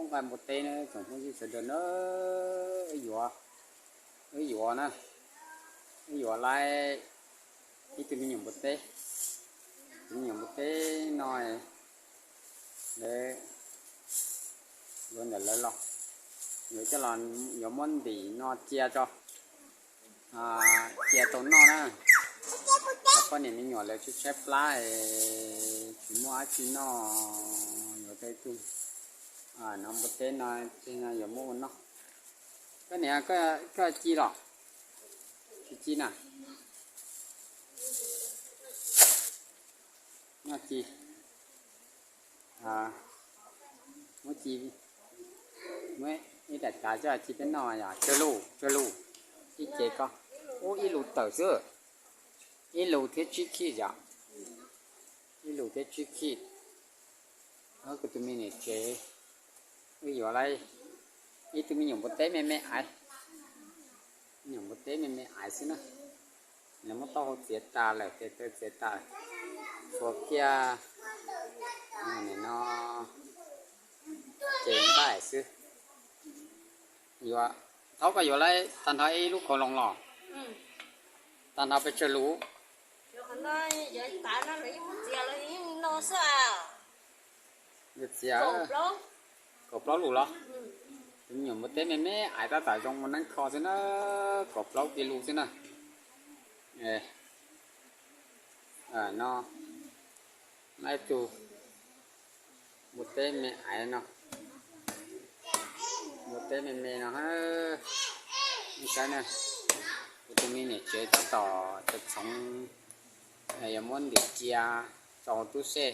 Nqaij npua teb na tsoom phooj ywg sawv daws na, wb yuav, wb yuav na, wb yuav lawm ib tug me nyuam npua teb, tus me nyuam npua teb no, lawv yuav ntawm lawv los, yuav coj los, yuav muab ntim no cia tso, cia tau noj na. Cov poj niam me nyuam lawv tshaib tshaib plab es tsis muaj dab tsi noj, yuav tau ib tug no npua teb no, yuav muab ua noj. Koj niam, koj ci los? Tsis ci na. Noj ci, muab ci, muab ib daim tav coj ci peb noj yom. Tsawg lus, tsawg lus, ib ce koj. Ub, ib lus tawm xwb, ib lus thiab tsib khij yom, ib lus thiab tsib khij. Kuv tus me niam tsev, wb yuav lawm ib tug me nyuam npua teb me me aiv, me nyuam npua teb me me aiv xwb na. Lawv muab taub hau txiav tas lawm, tes taw txiav tas, tshuav kiag no ces nqaij xwb. Yuav, thaub koj yuav lawm tag nrho ib lub kaus loos los? Tag nrho pes tsawg lus? Yuav txiav kaum plaub lus los? Tus me nyuam npua teb me me aiv tab tom zoo ua neeb kho xwb na, kaum plaub kis lus xwb na. No, lawm ib tug npua teb me aiv no, npua teb me me no. Saib na, kuv tus me niam tsev tab tom txhoov, yuav muab ntim cia tso hauv tub sej,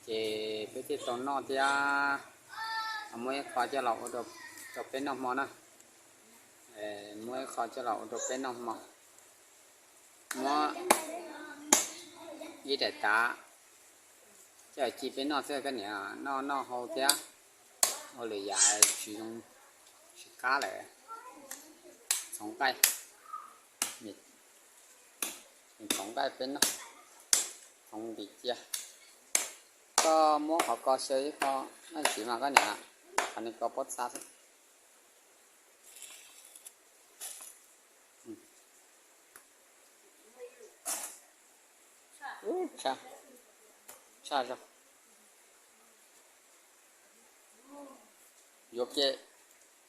ces peb thiaj tau noj thiab. Muab ib qho coj los ua rau peb noj hmo na. Muab ib qho coj los ua rau peb noj hmo. Muab ib daim tav coj ci peb noj xwb koj niam, noj noj hau thiab, ua lwm yam tsis zoo, tsis qab lawm. Txhoov nqaij, txhoov nqaij peb noj, txhoov ntim cia. Koj muab qhov ko xyaw ib qho, noj tsis mas koj niam, qhov no ko pob txha xwb. Tshaj zog. Yuav ke,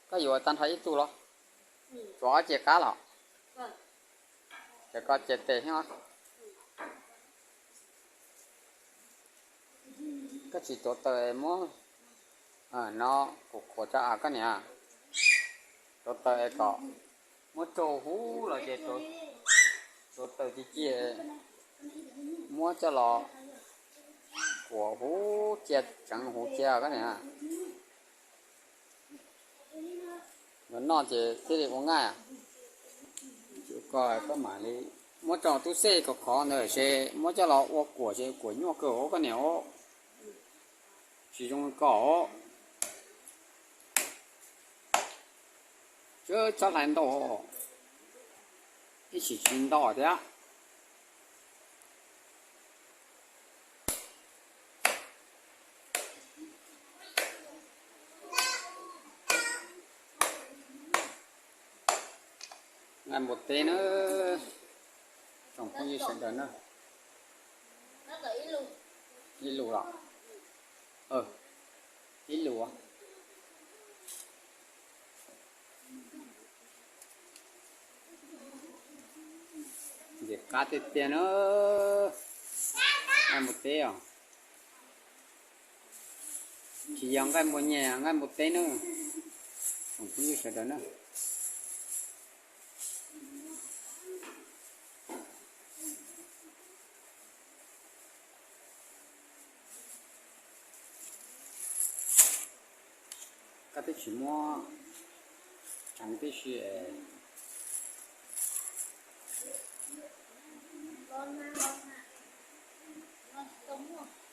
koj yuav tag nrho ib tug los? Tsuav ob ce qab los? Ces koj ce tes thiab. Koj tsis tuav taws muab no kuam kuam tso koj niam. Tuav taws es kom muab tso huv los ces tuav taws ci ci, muab coj los kuam huv cia, tseev huv cia koj niam. Yuav noj ces thiaj li ua nqaij. Koj mam li muab tso tub sej khov khov ntawd ces muab coj los ua kuam ces kuam nyuaj kawg os koj niam os. Tsis zoo li ko os. Tsob hlais ntau, ib sim tsis ntau thiab. Nqaij npua teb na, tsoom phooj ywg sawv daws na. Ib lus los? Ib lus. Ntxim qab tiag tiag na. Nqaij npua teb os. Tsis yog nqaij npua nyiaj, nqaij npua teb na. Tsoom phooj ywg sawv daws na. Koj twb tsis muab tseev tib si.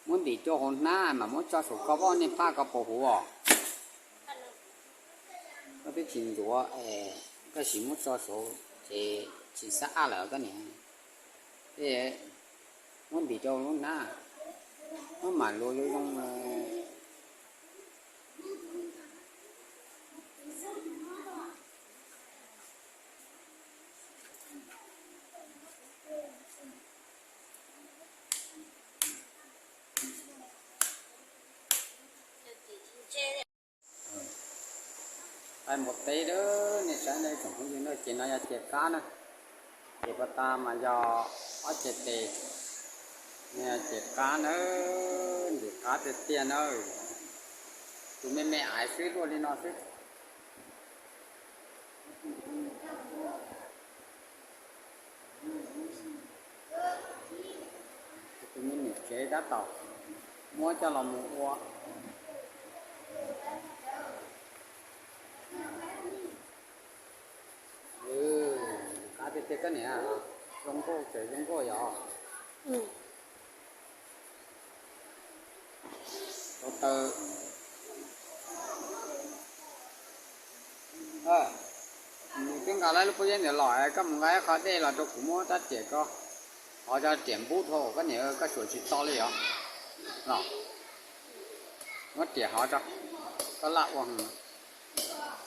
Muab ntim rau hauv hnab mas muab tso saum ko, poj niam phaj ko puas huv os? Koj twb tsis ntxuav, koj sim muab tso saud ces tsis xab ab lawm koj niam. Muab ntim rau lub hnab, muab mam luas zoo zoo. Npua teb, nej saib na tsoom phooj ywg na, ces no yog ces qab na, ces pas tas mas yog ob ces tes, ces qab na, ntxim qab tiag tiag na. Tus me me aiv xwb luaj li no xwb. Tus me niam tsev tab tom muab coj los mus ua. Qab tiag tiag koj niam, zoo nkauj tseem zoo nkauj yog. Tau taw. Nws twb nqa lawv lub pob zeb ntawd los, koj mus nqa ib qho dej los rau kuv muab rab riam ko hov rau riam npub dhau koj niam, koj suav tsis to li os. Los muab riam hov rau, koj laj ua,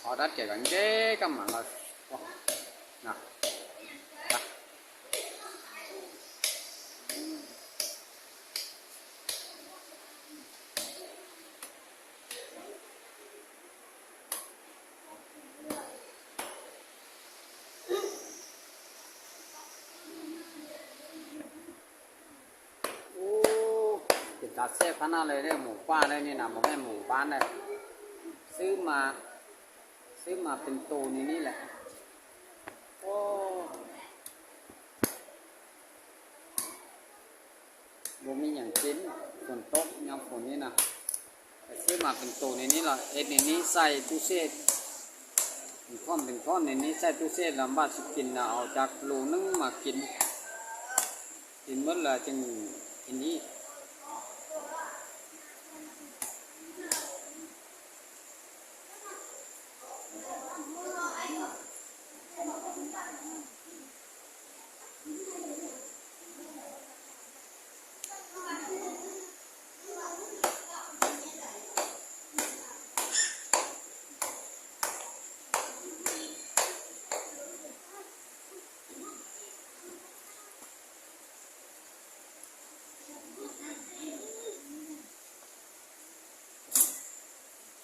hov rab riam kom ntseb koj mam los ua. Ub, ces tav xej phab no lawm, mus paj lawm ni na, mus paj na. Xwb mas, xwb mas pes tus ni ni lawm. Ua me nyeem cev, foom tau nyob foom ni na. Xwb mas pes tus ni ni los es ni ni xaij tub sej, thooj pes thooj ni ni xaij tub sej los npaj tsis kis na, au cas lus neeb mas kis, kis muab lawm tseem kis ni.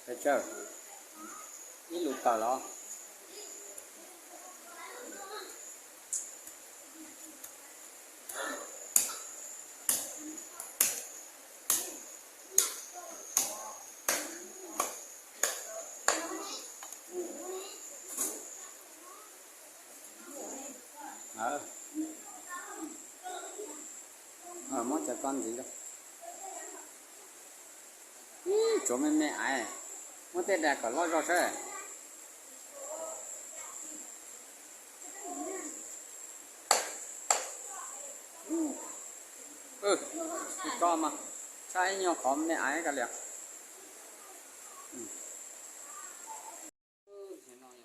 Peb tsawg, ib lus tawm los. Muab cov ko ntxiv rau. Ib tsuav me me aiv, muab tej dag kom loj zog saib. Tso mas, tshaj ib nyuag qhov me aiv ka liam.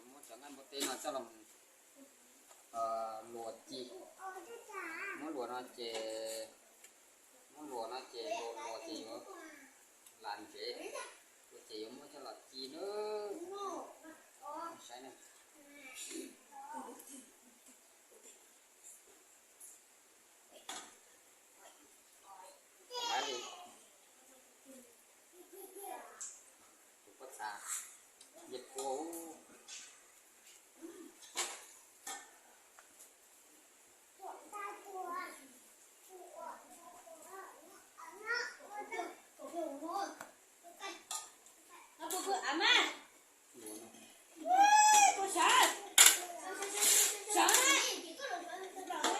Muab cov nqaij npua teb no coj los luam ci, muab luam no ces, muab luam no ces luam luam ces yuav lam ntsev, ces yuav muab coj los ci na. Saib na. Li tus pob txha, yej pua.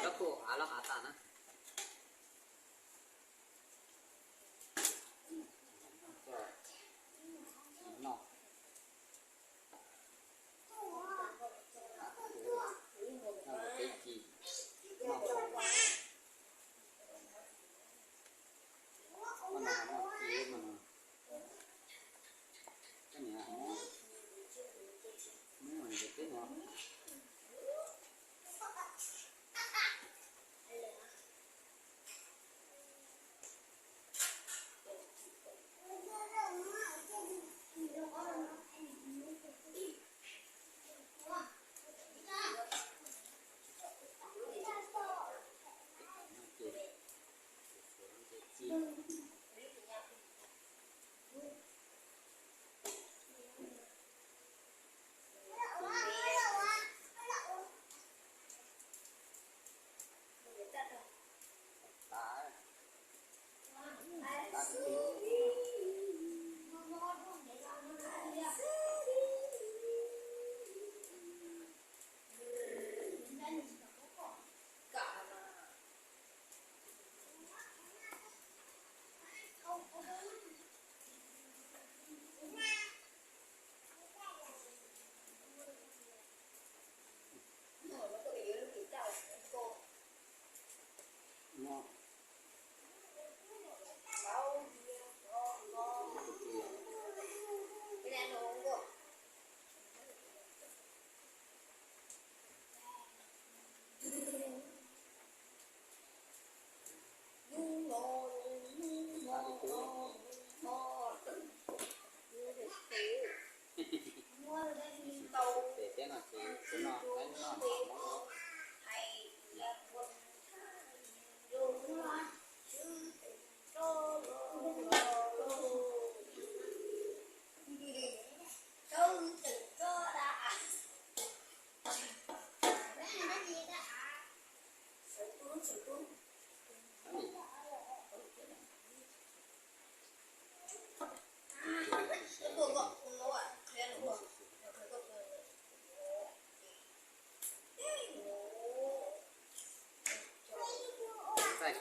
Cov kuj av los av tas na. Noj.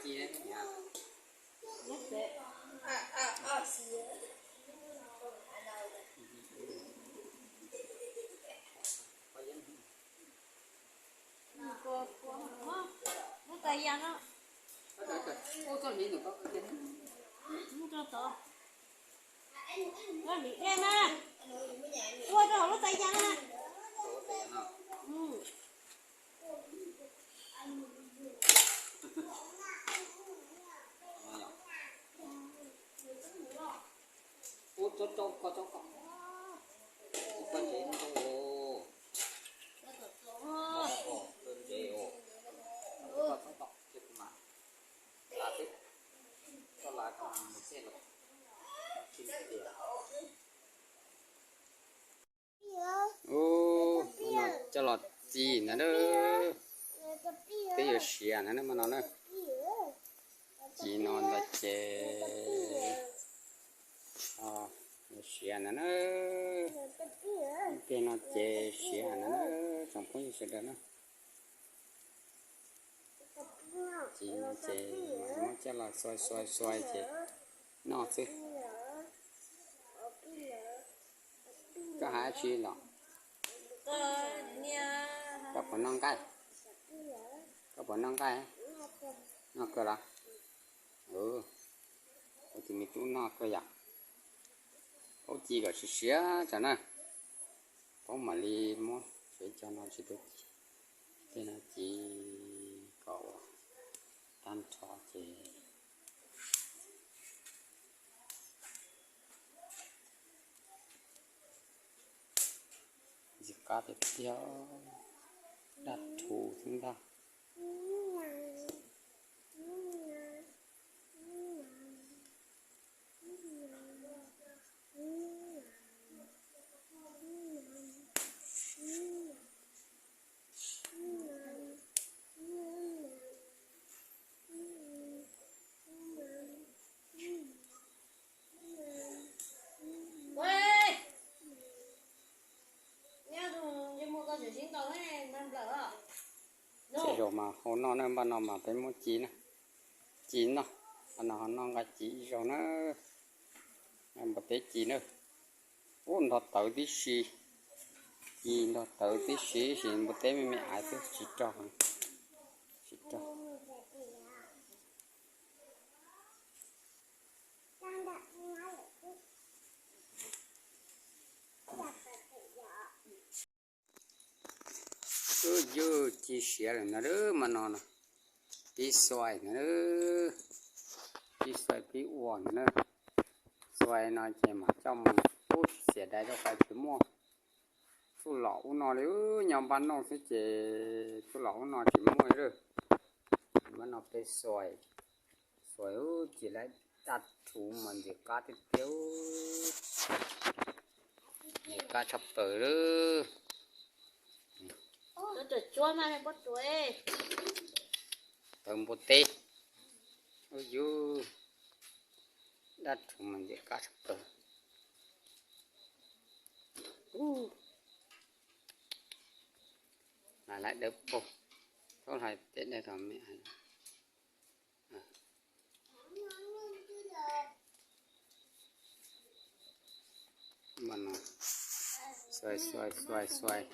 Lub txav yas no. Ub, txoj hliv ntawm ko, ub, rau tod. Lub hliv dej na. Ua rau hauv lub txav yas na. Ub, tsob, tsob ko, tsob ko. Tsob ko ntsev ntau. Tsob ntsev os. Tsob ko, tsob ko, ces kuv mam lav xwb. Koj lav ko mus xej los. Ub, no coj los txiv na. Twb yuav siav na, mas no na. Txiv no ntag ces yuav siav na na. Tej no ces siav na na, tsoom phooj ywg sawv daws na. Txiv no ces muab coj los xuas xuas xuas ces noj xwb. Koj hais dab tsi los? Koj puas noj nqaij? Koj puas noj nqaij? Noj kawg los? Ua tus me tub noj kawg yom. Paub ci kom siav siav tsam na. Paub mam li muab tsev cov no tsis tau ci. Tej no ci kom ua tag nrho ces ntxim qab tiag tiag, daj rhuv xwb ntag. Ces zaum mas hau noj na, npaj no mas peb muab ci na, ci noj, npaj no ho noj nqaij ci ib zaug na, npua teb ci na. Ub, nrog tawv tib si, ci nrog tawv tib si, sis npua teb me me aiv xwb tsis rog, tsis rog. Ub, yus ci siav lawm ntag, mas no no, pib xuais ntag, pib xuais pib ua ntag na. Xuais no ces mam coj mus, ub, xiam dai rau qhov tsis muaj txuj lom ub no li, nyob npaj noj xwb ces txuj lom ub no tsis muaj li. Npaj no peb xuais, xuais ub, ci lawm daj rhuv mas ntxim qab tiag tiag, ntxim qab tshaj plaws li. Tawv npua teb, ub yus, daj rhuv mas ntxim qab tshaj plaws. Lawv dawb paug, thaub hais tes dawb tom me. Xuais xuais xuais xuais.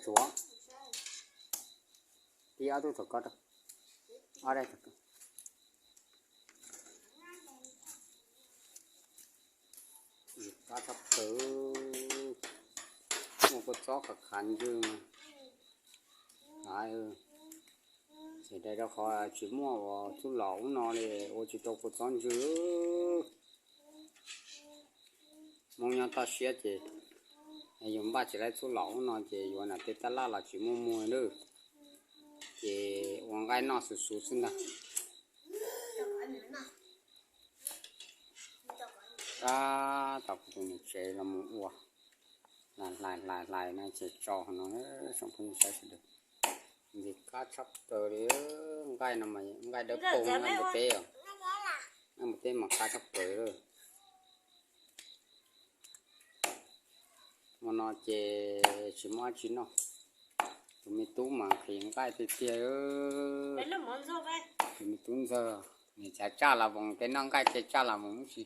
Tsuav tib ob tug thaum ko, ob daim thaum ko. Ntxim qab tshaj plaws, muaj kua txob qhav qhav ntswg. Ces dai rau qhov tsis muaj ua txuj lom ub no li, ua tsis tau kua txob ntswg. Hmoob nyob toj siab ces yus npaj tsis laib txuj lom ub no ces yuav nam tej tab laj los tsis muaj muag lawm, ces ua nqaij noj xwb xwb xwb ntag. Tab tom kuv tus niam tsev los mus ua, hlais hlais hlais no ces tso no, tsoom phooj ywg sawv daws. Ntxim qab tshaj plaws li, nqaij no mas nqaij dawb paug, nqaij npua teb os, nqaij npua teb mas qab tshaj plaws. Hmo no ces tsis muaj dab tsi noj. Tus me tub mas nqhis nqaij tiag tiag. Tus me tub ntxawg, nws cav tsaj los voos, tej noj nqaij tej tsaj los voos ib si.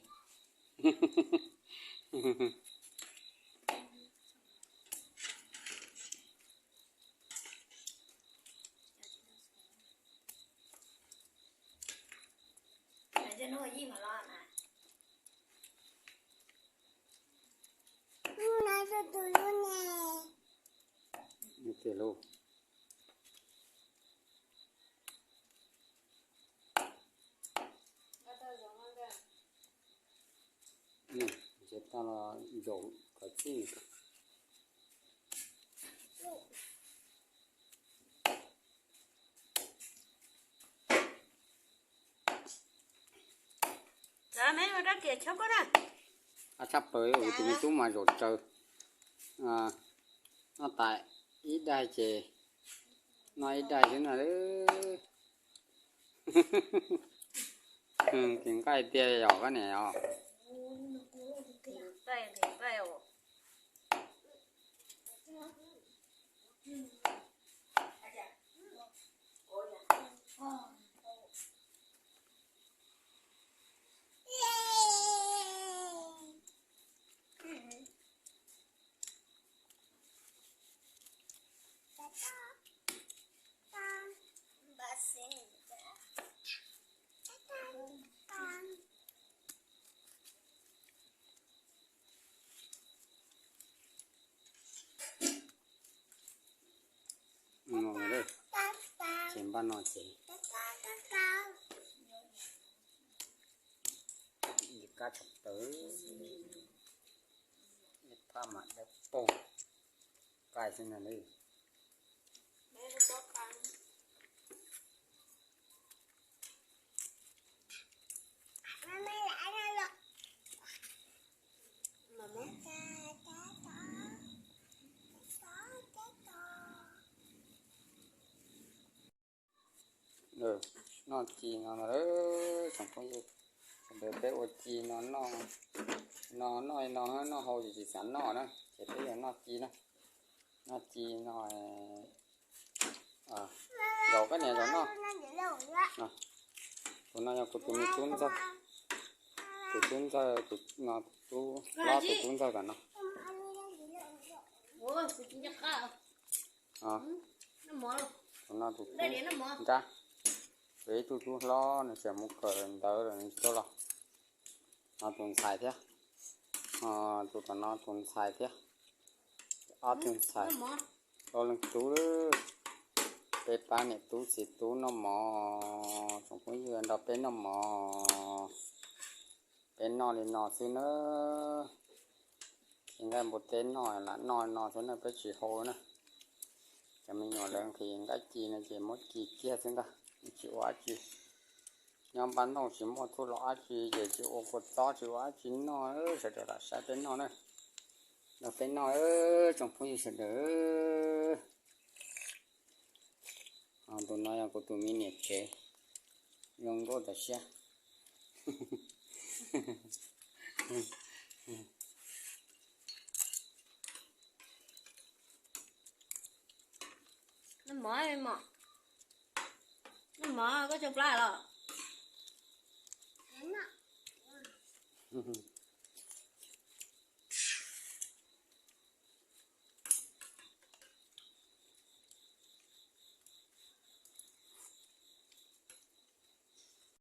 Tiag lauj. Tsis tau los zaum kom txij. Ab tshaj plaws, tus me tub mas zaum tsawg. Noj tas ib daig ces noj ib daig xwb na. Nqhis nqaij tiag yog koj niam os. Ces npaj no ces kab tshaj plaws, ib phab mas dawb paug, qaij xwb na li. Noj ci no, tsoom phooj ywg, sawv daws peb ua ci no, no noj li no, noj hau ces tsis xav noj na, ces peb yuav noj ci na. Noj ci no, zaum koj niam zaum noj. Tus no yog kuv tus me tub ntxawg, tus tub ntxawg, tus no tub hlob tus tub ntxawg tam no. Tus no tus tub nrab, tus ib tug tub hlob nws tseem mus kawm ntawv lawm nws tsis tau los. No tus ntxhais thiab, tus tom no tus ntxhais thiab, ob tug ntxhais, rau leej tub, peb pab niam tub txiv tub noj mov, tsoom phooj ywg nrog peb noj mov, peb noj li no xwb na. Ci nqaij npua teb noj lam noj no xwb na, peb tsis hau na. Cov me nyuam lawv nqhis nqaij ci no ces muab ci kiag xwb ntag, tsis ua dab tsi. Nyob npaj noj tsis muaj thuj los dab tsi ces tsis ua kua txob tsis ua dab tsi noj, sawv daws lam saib peb noj na. Nrog peb noj, tsoom phooj ywg sawv daws. Tus no yog kuv tus me niam tsev, zoo nkauj tas siab. Noj mov, noj mov koj cog plab los?